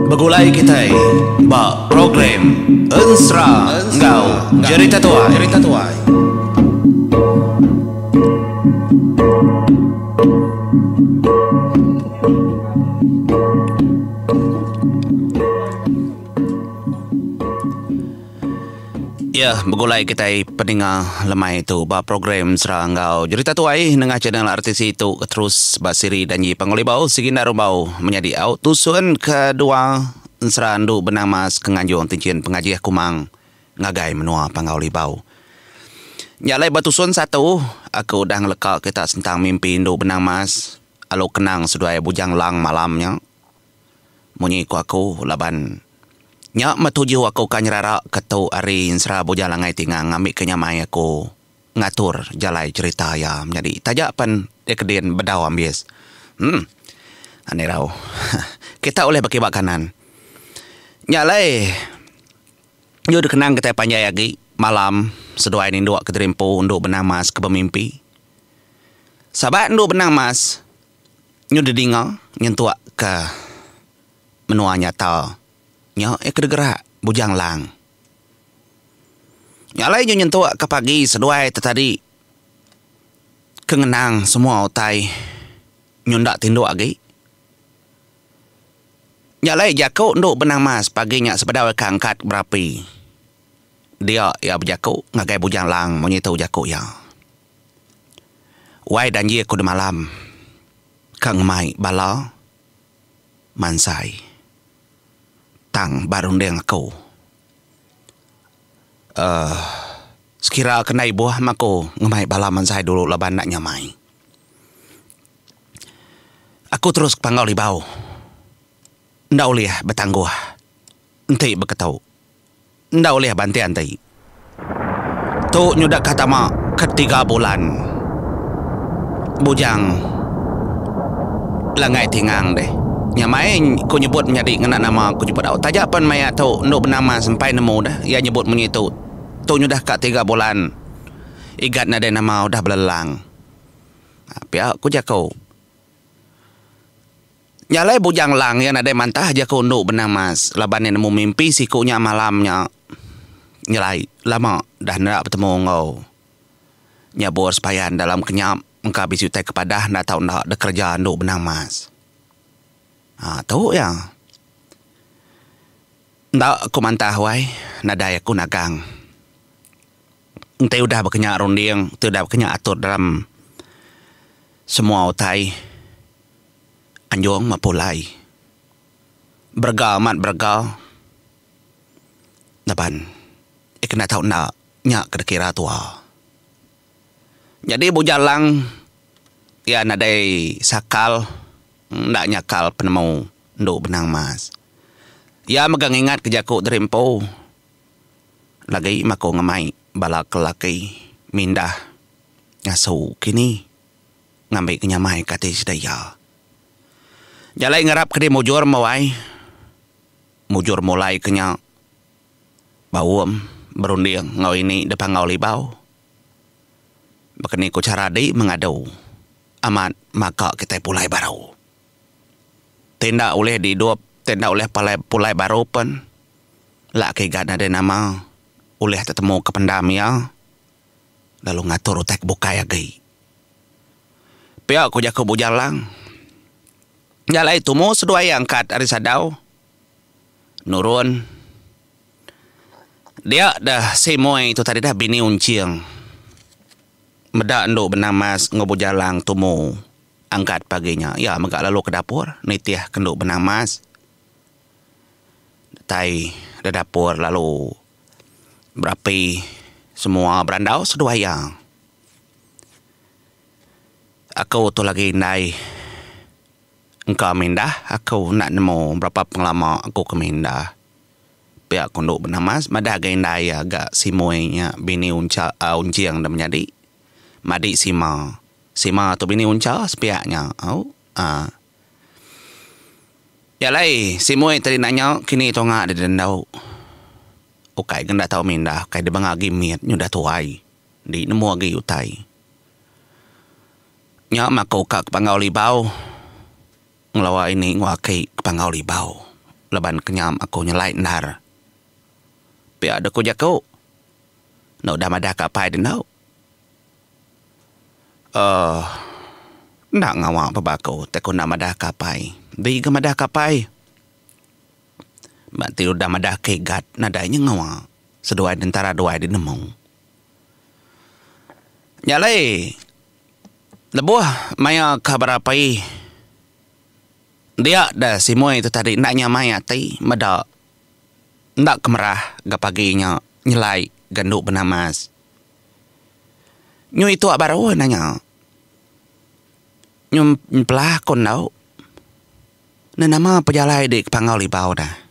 Begulai kitai ba program Ensera enggau Jerita Tuai. Ya, begulai kitai peninga lemai tu ba program Sera enggau Jerita Tuai nengah channel RTC tu terus ba siri Danji Pangulibau sigi enda rumbau menyadi au tusun kedua Ensera Endu Benang Mas ke nganjung tinchin pengajih Kumang ngagai menua Panggau Libau. Nya alai ba tusun satu aku udah ngeleka kita sentang mimpi Endu Benang Mas alu kenang seduai Bujang Lang malam nya. Munyi ku aku laban nya meh tuju aku ka nyerara ke tu ari ensera Bujang Langai Tingang ngambika nyamai aku ngatur jalai cherita iya menyadi taja pen iya kedin bedau ambis. Em Ani rau. Kita ulih beki ba kanan. Nya alai nyu dikenang kitai panjai agi malam seduai ninduk ke diri empu endu benang mas ke bemimpi. Sabak endu benang mas. Nyu didinga nyentuk ke menua nyata nya iya ke degerak Bujang Lang. Nya alai nyu nyentuk ke pagi seduai te tadi ke ngenang semua utai nyu enda tinduk agi. Nya alai jaku endu Benang Mas pagi nya sebedau iya ke angkat berapi dia iya bejaku ngagai Bujang Lang munyi tu jaku iya. Wai danji aku demalam ka ngemai bala mansai tang ba runding aku uhh sekira ke enda ibuh meh aku ngemai bala mansai dulu laban enda nyamai. Aku terus ke Panggau Libau enda ulih betangguh enti beketu. Enda ulih banti anti. Tu nyudaka tama ketiga bulan Bujang Langai Tingang deh. Nya mai ku nyebut menyadi ngena nama ku nyebut au. Taja pen maya tu endu benama sempai nemu deh iya nyebut munyi tu. Tu nyudah ka tiga bulan Igat nadai nama udah belelang. Pia ku jaku. Nya alai Bujang Lang iya nadai mantah jaku endu Benang Mas laban iya nemu mimpi siku nya malam nya nyelai lama dah enda betemu enggau nyabur sepayan dalam kenyap engka bisi utai ke padah enda tau enda dikereja endu Benang Mas. Ha tu iya. Enda aku mantah wai nadai aku nagang. Enti udah bekenya runding enti udah bekenya atur dalam semua utai. Anjung mepulai. Berega amat berega laban iya kena tau enda nya ke dikira tua. Nyadi Bujang Lang iya nadai sakal enda nyakal penemu endu Benang Mas. Iya mega ngingat ke jaku diri empu lagi mako ngemai bala ke lelaki mindah ngasu kini. Ngambi ke nyamai ke ati sida iya. Jalai ngarap ke dih mujur meh wai. Mujur mulai ke nya. Baum berunding enggau ini depa enggau libau. Baka ni ku chara di mengadu amat maka kitai pulai baru. Ti enda ulih diidup ti enda ulih pulai baru pen lak ke igat nadai nama ulih tetemu ke pendam iya lalu ngatur utai ke bukai agi. Pia ku jaku Bujang Lang. Nya alai tumu seduai iya angkat ari sadau nurun dia deh si Moi tu tadi deh bini Unching meda endu Benang Mas enggau Bujang Lang tumu angkat pagi nya. Iya mega lalu ke dapur nitih ke endu Benang Mas. Datai da dapur lalu berapi semua berandau seduai iya. Aku tu lagi indai engka mindah aku enda nemu berapa pengelama aku ke mindah. Pia ku endu benamas madah ga indai iya ga Simoi nya bini Uncha uhh Unching da menyadi madi Sima. Sima tu bini Uncha sepiak nya au uhh. Nya alai Simoi tadi nanya kini tunga deh endu. Ukai ga enda tau mindah ukai deh banga agi mit nyudah tuai. Di nemu agi utai. Nya meh aku ka ke Panggau Libau. Ngelawa ini enggau aki ke Panggau Libau laban kenyam aku nyelai endar. Pia deh ku jaku. Enda udah madah ka apai deh endu. Uhh enda ngawa pelaba aku tai ku enda madah ka apai. Di ga madah ka apai. Ba ti udah madah ke igat nadai nya ngawa seduai entara duai deh nemu. Nya alai lebuh maya ka berapi dia da simoi tu tadi enda nyamai ati meda enda kemerah ga pagi nya nyelai ga endu benamas. Nyu ituk baru ne nya. Nyu pelah ku endu ne nama pejalai di Panggau Libau dah.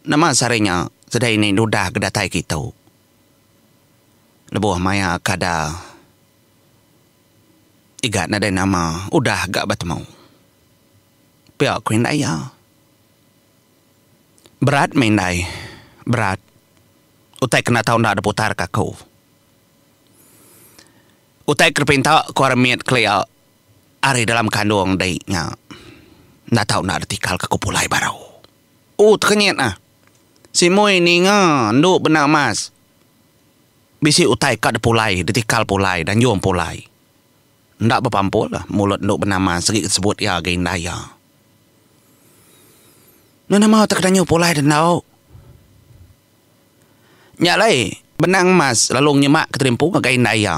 Nama sehari nya sida ini udah ga datai kitu. Lebuh maya kada iga nadai nama udah ga betemu. Pia ku indai iya. Berat meh indai, berat. Utai kena tau enda diputar ka aku. Utai ke dipinta ku ari mit kelia ari dalam kandung di nya enda tau enda ditikal ka aku pulai baru. Oh tekenyit ah. Simoi ninga endu bena emas. Bisi utai ka dipulai ditikal pulai danjung pulai. Enda bepampul lah mulut endu bena emas sigi sebut iya agi indai iya. Nya nama utai ke danjung pulai dendau. Nya alai benang emas lalu nyemak ke terimpu ngagai indai iya.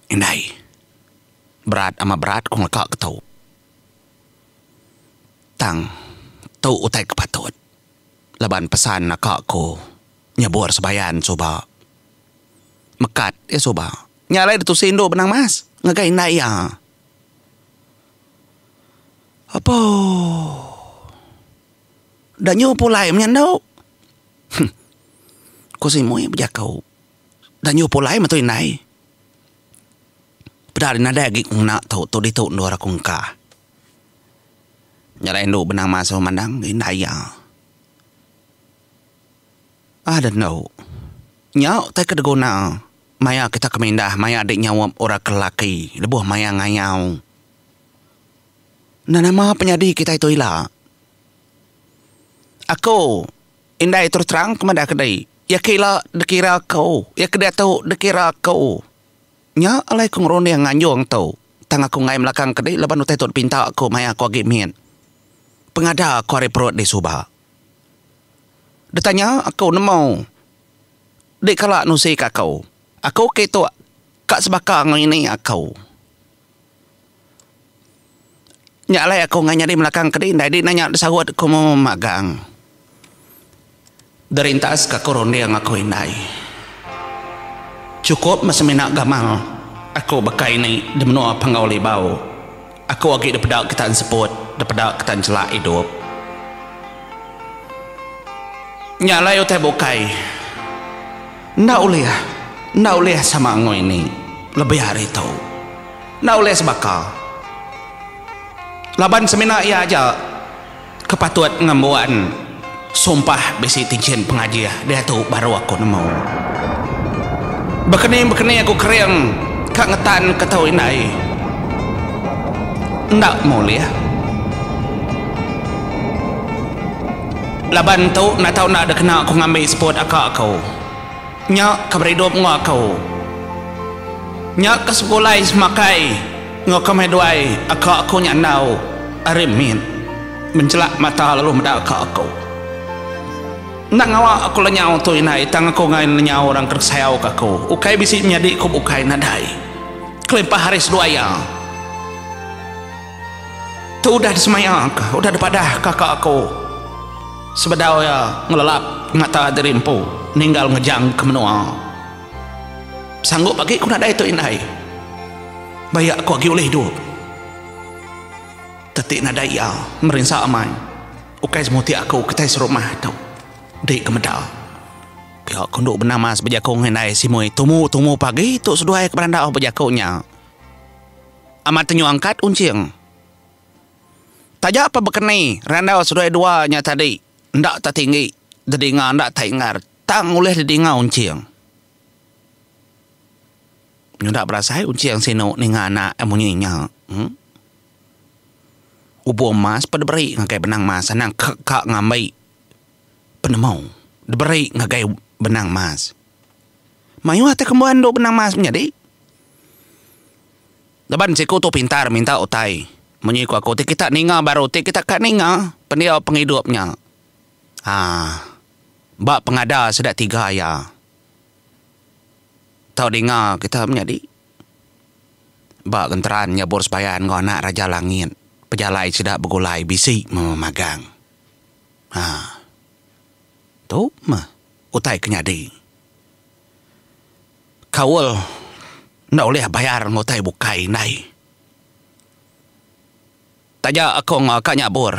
Indai. Berat amat berat ku ngeleka ke tu. Tang, tu utai ke patut laban pesan aka ku nyebur sebayan suba. Mekat iya suba. Nya alai ditusi indu benang mas ngagai indai iya. Apoh. Da nyu pulai menya endu. Huh. Ku Simoi bejaku. Da nyu pulai metu indai. Peda nadai agi ku ngena tu, tu ditu endur aku engka. Nya alai endu benang masuh mandang indai iya. Ah endu. Nya utai ke diguna maya kita ke mindah maya dik nyaup orang ke lelaki lebuh maya ngayau. Enda nama penyadi kitai tu ila. Aku indai terus terang ke madah ke dei. Iya ke ila dikira aku, iya ke diatu dikira aku. Nya alai ku ngerunding nganjung tu. Tang aku enggai melakang ke dei laban utai tu dipinta aku maya aku agi mit. Pengada aku ari perut dei suba. Ditanya aku nemu dei kala nusi ka aku. Aku ke itu ka sebaka enggau ini aku. Nya alai aku enggai nyadi melakang ke dei indai dei nanya disaut ku magang. Derintas ka ku runding aku indai. Chukup meh semina gamal aku baka ini di menua Panggau Libau. Aku agi dipeda kita enseput, dipeda kita enchelak idup. Nya alai utai bukai enda ulih, enda ulih sama enggau ini lebih ari tu. Enda ulih sebaka. Laban semina iya aja. Ke patut ngembuan sumpah bisi tinchin pengajih diatu baru aku nemu. Bekeni bekeni aku kering ka ngetan ke tau indai. Enda mulih. Laban tu enda tau enda dikena aku ngambi seput aka aku. Nya ke beridup enggau aku. Nya ke segulai semakai enggau kami duai aka aku nya endau ari mit menchelak mata lalu meda aka aku. Enda ngawa aku lenyau tu indai tang aku enggai lenyau orang ke sayau ke aku. Ukai bisi menyadi ku bukai nadai. Kelimpah ari seduai iya. Tu udah disemaya ka, udah dipadah ka aka aku. Sebedau iya ngelelap mata diri empu ninggal ngejang ke menua. Sanggup agi ku nadai tu indai. Bayak ku agi ulih idup. Teti nadai iya merinsa amai. Ukai semuti aku kitai serumah tu di ke meda. Pia ku endu benamas bejaku enggau indai Simoi tumu-tumu pagi tu seduai ke berandau bejaku nya. Amat tenyu angkat unching. Taja pa bekeni randau seduai dua nya tadi enda tak tinggi didinga enda tak inggar tang ulih didinga unching. Nyuda berasai unching sinu ninga anak munyi nya. Ubung mas pa diberi ngagai benang mas anang ka ka ngambi penemu diberi ngagai benang mas. Mayuh ti kembuan endu benang mas menyadi. Laban siku tu pintar minta utai munyi ku aku ti kita ninga baru ti kita ka ninga pendiau pengidup nya. Haa ba pengada sida tiga iya tau dinga kita menyadi. Ba genteran nyabur sebayan enggau anak Raja Langit, pejalai sida begulai bisi memagang. Ha. Tu meh utai ke nyadi. Kaul enda ulih bayar enggau utai bukai indai. Taja aku enggau aka nyabur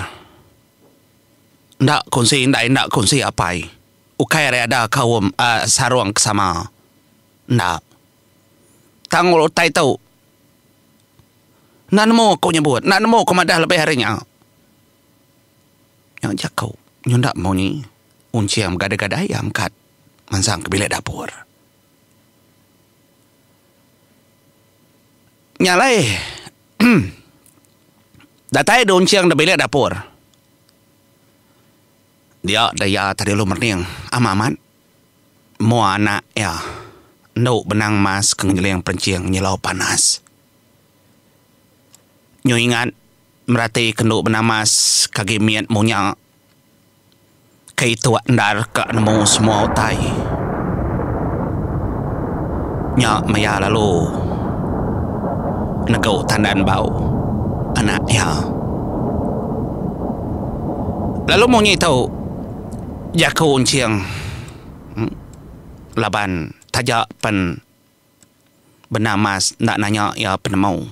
enda kunsi indai enda kunsi apai. Ukai ari ada kaum uhh sarung ke sama. Enda. Tang utai tu enda nemu aku nyebut, enda nemu aku madah lebih ari nya. Nya jaku nyunda munyi Unching begadai-gadai iya angkat mansang ke bilik dapur. Nya alai datai da Unching da bilik dapur dia da iya tadi lalu merening amat amat. Mua anak iya endu benang mas ke ngejeling perenching nyilau panas. Nyu ingat merati ke endu benang mas ke agi mit munya ke ituk endar ka nemu semua utai. Nya maya lalu negu tandan bau anak iya. Lalu munyi tu. Jaku Unching laban taja pen Benamas enda nanya iya penemu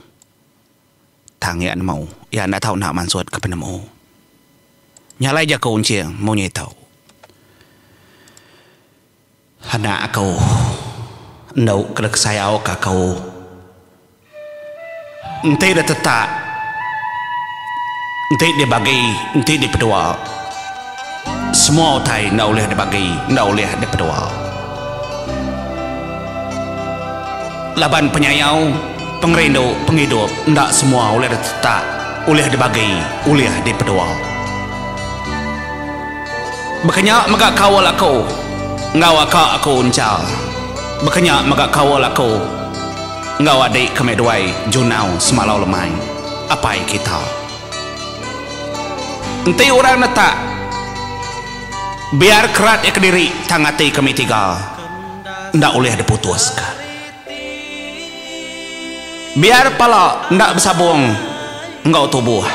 tang iya nemu iya enda tau enda mansutka penemu. Nya alai jaku Unching munyi tu. Anak aku endu ke dikesayau ka aku. Enti ditetak, enti dibagi, enti dipedua, semua utai enda ulih dibagi, enda ulih dipedua. Laban penyayau, pengerindu, pengidup enda semua ulih ditetak, ulih dibagi, ulih dipedua. Baka nya mega kaul aku enggau aka aku Uncha. Baka nya mega kaul aku enggau adik kami duai Junau Semalau Lemai, apai kita. Enti orang netak biar kerat iya kediri tang ati kami tiga enda ulih diputuska. Biar pala enda besabung enggau tubuh.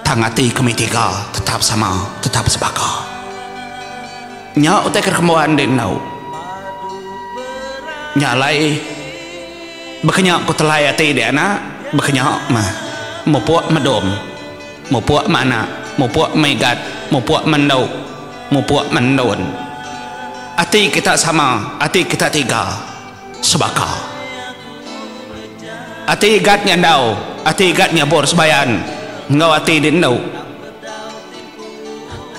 Tang ati kami tiga tetap sama, tetap sebaka. Nya utai ke dikembuan di endu. Nya alai baka nya ku telai ati di anak, baka nya meh mupuk medom, mupuk meh anak, mupuk meh igat, mupuk meh endu, mupuk meh endun. Ati kita sama, ati kita tiga sebaka. Ati Igat nya endau, ati Igat nya bor sebayan enggau ati di endu.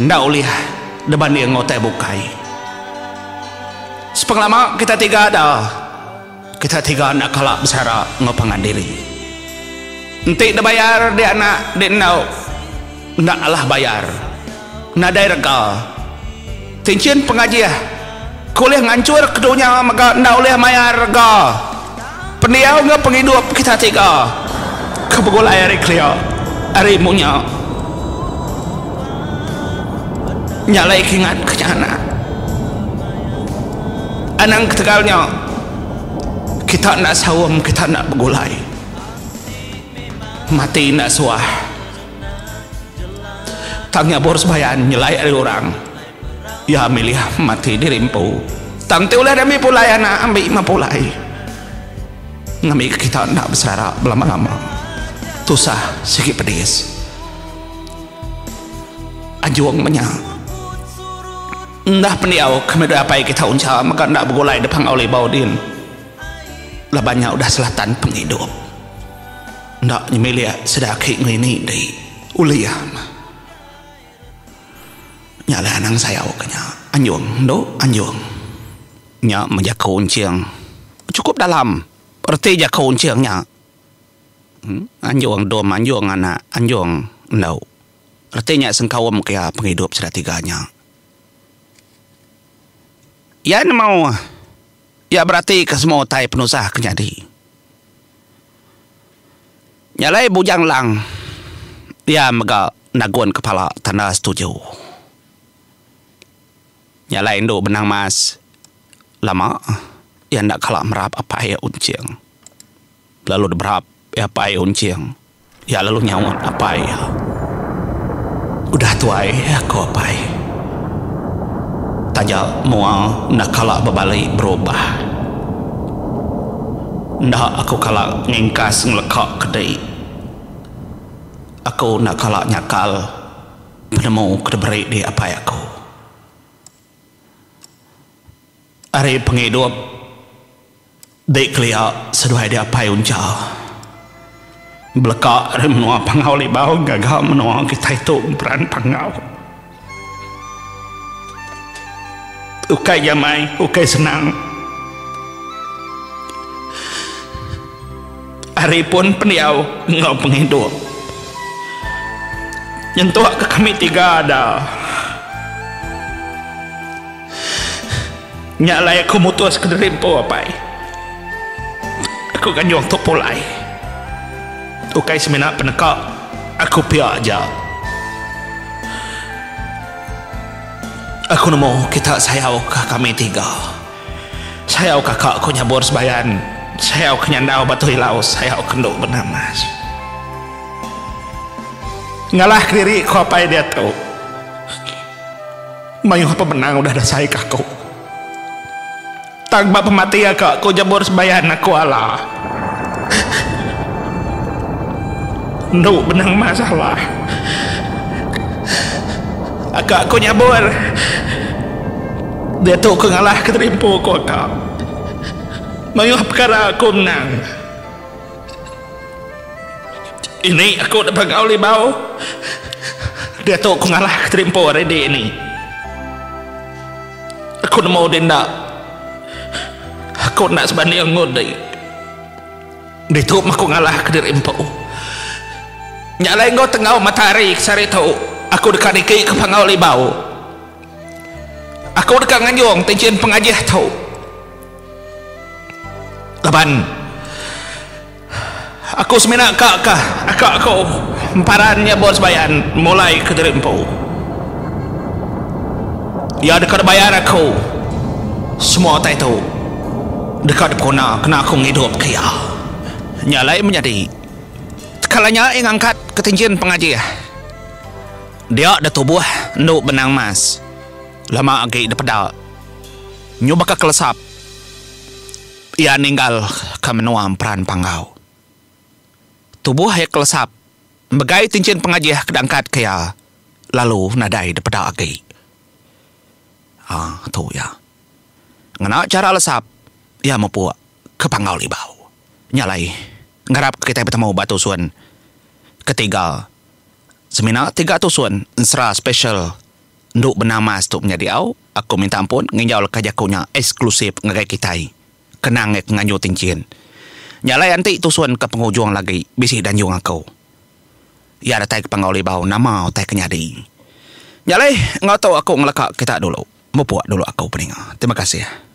Enda ulih dibanding enggau utai bukai. Sepengelama kita tiga ada, kita tiga enda kala besara enggau pangan diri. Enti dibayar di anak di endu, enda alah bayar. Nadai rega. Tinchin pengajih ke ulih nganchurka dunya mega enda ulih mayar rega pendiau enggau pengidup kita tiga ke begulai ari kelia ari munya. Nya alai ke ingat ke nya anak. Anang ketegal nya kita enda saum kita enda begulai. Mati enda suah. Tang nyabur sebayan nyelai ari orang. Iya milih mati diri empu. Tang ti ulih diambi pulai anak ambi meh pulai. Ngambi ke kita enda beserara belama-lama. Tusah sigi pedis. Ajung menya. Enda pendiau ke meda apai kita uncha mega enda begulai depan Panggau Libau din. Laban nya udah selatan pengidup. Enda nyemilik sida aki enggau ini di ulih mah. Nya alai anang sayau ke nya. Anjung endu anjung. Nya meh jaku Unching. Chukup dalam reti jaku Unching nya. Anjung dom, anjung anak, anjung endu. Reti nya sengkaum ke iya pengidup sida tiga nya. Iya nemu iya beratika semua utai penusah ke nyadi. Nya alai Bujang Lang iya mega nagun kepala tanda setuju. Nya alai endu Benang Mas lama iya enda kala merap apai iya Unching. Lalu diberap iya apai Unching. Iya lalu nyaut apai iya. Udah tuai aku apai. Taja mua enda kala bebali berubah. Enda aku kala ngingkas ngeleka ke dei. Aku enda kala nyakal penemu ke diberi dei apai aku. Ari pengidup Dek kelia seduai dek apai uncha. Beleka ari menua Panggau Libau gaga menua kitai tu Emperan Panggau. Ukai jamai, ukai senang. Ari pun pendiau enggau pengidup. Nyentuk ke kami tiga ada. Nya alai aku mutus ke diri empu apai. Aku nganjung tu pulai. Ukai semina peneka aku pia aja. Aku nemu kita sayau ka kami tiga. Sayau kaka ku nyabur sebayan, sayau ke nyandau batu ilau, sayau ke endu benamas. Ngalah kediri ku apai diatu. Mayuh pemenang udah dasai ka aku. Tang ba pemati aka ku jabur sebayan aku ala. Endu benang masalah. Aka ku nyabur. Diatu ku ngalah ke terimpu ku aka. Mayuh pekara aku menang. Ini aku da Panggau Libau. Diatu ku ngalah ke terimpu ari di ini. Aku nemu di enda. Aku enda sebanding enggau di. Ditu meh aku ngalah ke diri empu. Nya alai enggau tenggau matahari ke sehari tu, aku deka niki ke Panggau Libau. Aku deka nganjung tinchin pengajih tu laban aku semina ka ka aka aku emparan nya bos bayan mulai ke diri empu. Iya deka dibayar aku semua utai tu deka dipeguna kena aku ngidup ke iya. Nya alai menyadi tekala nya iya ngangkat ke tinchin pengajih. Dia da tubuh endu benang mas. Lama agi dipeda nyu baka kelesap iya ninggal ka menua Emperan Panggau. Tubuh iya kelesap megai tinchin pengajih ke diangkat ke iya lalu nadai dipeda agi. Aa tu iya. Ngena chara lesap iya mupuk ke Panggau Libau. Nya alai ngarap kitai betemu ba tusun ketiga. Semina tiga tusun ensera special endu benang mas tu menyadi au, aku minta ampun nginjau leka jaku nya eksklusif ngagai kitai kenang ke nganju tinchin. Nya alai enti tusun ke pengujung lagi bisi danjung aku. Iya datai ke Panggau Libau nama utai ke nyadi. Nya alai enggau tu aku ngeleka kita dulu. Mupuk dulu aku peninga. Terima kasih.